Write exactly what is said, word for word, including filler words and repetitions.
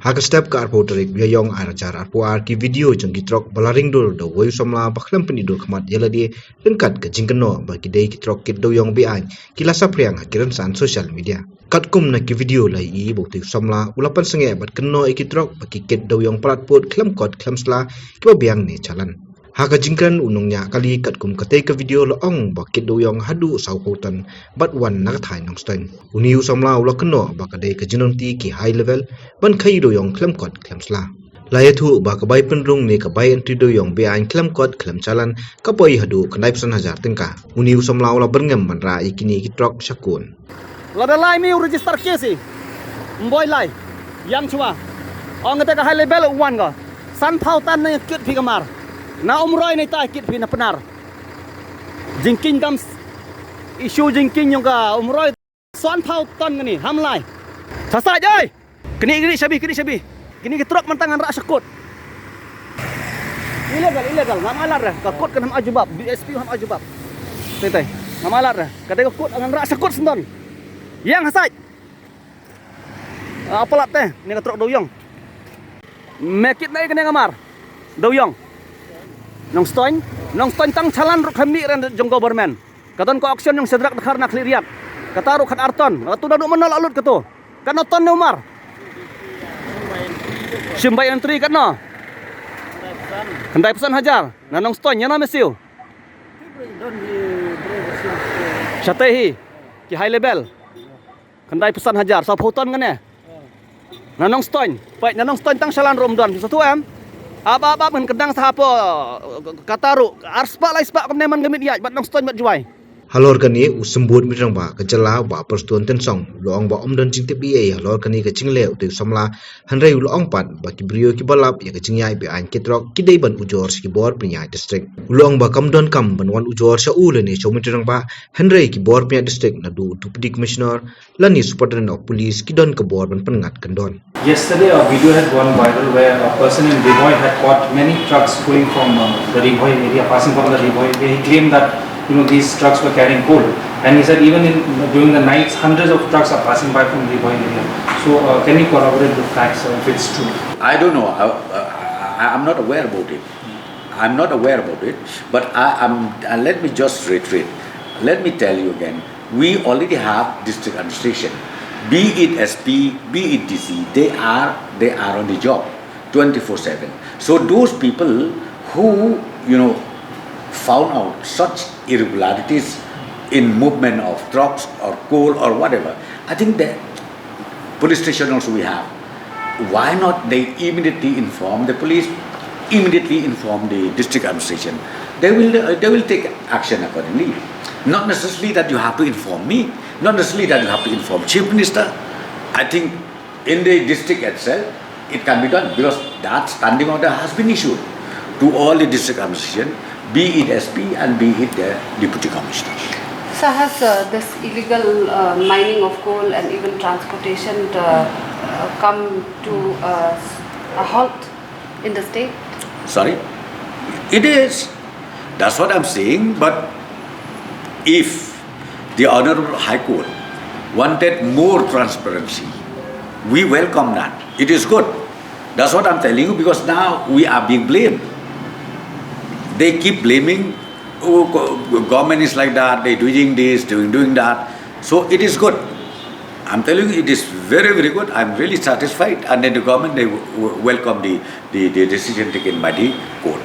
Ha ka step ka arphew tarik Ïaïong ar hajar arphew ar, ki video jong ki trok ba la ring dur da uwei u samla ba khlem pynïoh dur khmat ïa lade ryngkat ka jingkynnoh ba ki dei ki trok kit dewïong be-aiñ ki la saphriang ha ki rynsan social media. Katkum na ki video la ïohi ba utei u samla u la pynsangeh bad kynnoh ïa ki trok ba ki kit dewïong palat pud khlem kot khlem sla kiba biang ne challan. Ha ka jingkren u nongñiah kali katkum katei ka video la ong ba kit dewïong haduh saw phew ton bad wan na ka thaiñ Nongstoiñ. Une u samla u la kynnoh ba ka dei ka jinglong ki high level ban khaïi dewïong khlem kot khlem sla. La ïathuh ba ka bai pynrung ne ka bai entry dewïong be-aiñ khlem kot khlem challan ka poi haduh khyndai phew san hajar tyngka. Une u samla u la byrngem ban rah ïa kine ki trok sha court. Lada lai mi u register case i. Mboi lai. Ïang chwa. Ong kata ka high level u wan ka. San phew ton ne kit phi ka mar. Na Umroi ne ta kit phi na Pnar. Jingkieng dam s-, issue jingkieng yong ka Umroi. San phew ton ngani ham lai. Sa sa jai. Kini kini shabi kini shabi. Kini ki trok mynta ngan rah sha court. Illegal, illegal. Ngam alat re. Ka court kan ham ai jubab. D S P ham ai jubab. Tei tei. Ngam alat re. Ka dei ka court ngan rah sha court sendon. Ïang hasait. Ah, palat te, ne ka trok dewïong. Me kit nai kane ka mar. Dewïong. Nongstoiñ, Nongstoiñ tang challan ruh khlem mih re jong government. Ka don ka auction yong Shadrach Dkhar na Khliehriat. Kata ruh khat ar ton. Katu da duk mano la lut katu. Katno ton ne u mar. Shim bai entry katno. Khyndai phew san hajar. Na Nongstoiñ ïa na me siew. Shatei hi. Ki high level. Khyndai phew san hajar, saw phew ton kane. Na Nongstoiñ, peit na Nongstoiñ tang challan ruh ym don, sa tu em. Ap ap ap ngan kyndang sa hapoh, kata ruh, ar spah lai spah kumne man ka miet ïaid, bad Nongstoiñ bad Jowai. Halor kane u symbud miet rangbah ka jylla u Bah Prestone Tynsong, u la ong ba ym don jingtip ei ei halor kane ka jingleh utei u samla, hynrei u la ong pat ba ki briew kiba lap ïa ka jingïaid be-aiñ ki trok ki dei ban ujor sha ki bor pynïaid district. U la ong ba kam don kam ban wan ujor sha u lane sha u miet rangbah, hynrei ki bor pynïaid district naduh u Deputy Commissioner lane Superintendent of Police ki don ka bor ban pynngat kyndon. Yesterday, a video had gone viral where a person in Ri Bhoi had caught many trucks pulling from uh, the Ri Bhoi area, passing from the Ri Bhoi area. He claimed that you know these trucks were carrying coal, and he said even in during the nights, hundreds of trucks are passing by from Ri Bhoi area. So, uh, can you corroborate the facts uh, if it's true? I don't know. I, uh, I, I'm not aware about it. I'm not aware about it, but I, I'm, uh, let me just reiterate. Let me tell you again. We already have district administration. Be it S P, be it D C, they are they are on the job twenty-four seven. So those people who you know found out such irregularities in movement of trucks or coal or whatever, I think the police station also we have. Why not they immediately inform the police, immediately inform the district administration? They will uh, they will take action accordingly. Not necessarily that you have to inform me, not necessarily that you have to inform Chief Minister. I think in the district itself, it can be done because that standing order has been issued to all the district administration, be it S P and be it the deputy commissioner. So has uh, this illegal uh, mining of coal and even transportation uh, uh, come to uh, a halt in the state? Sorry? It is. That's what I'm saying. But if the Honorable High Court wanted more transparency, we welcome that. It is good. That's what I'm telling you because now we are being blamed. They keep blaming, oh, government is like that, they doing this, doing doing that. So it is good. I'm telling you, it is very, very good. I'm really satisfied. And then the government, they welcome the, the, the decision taken by the court.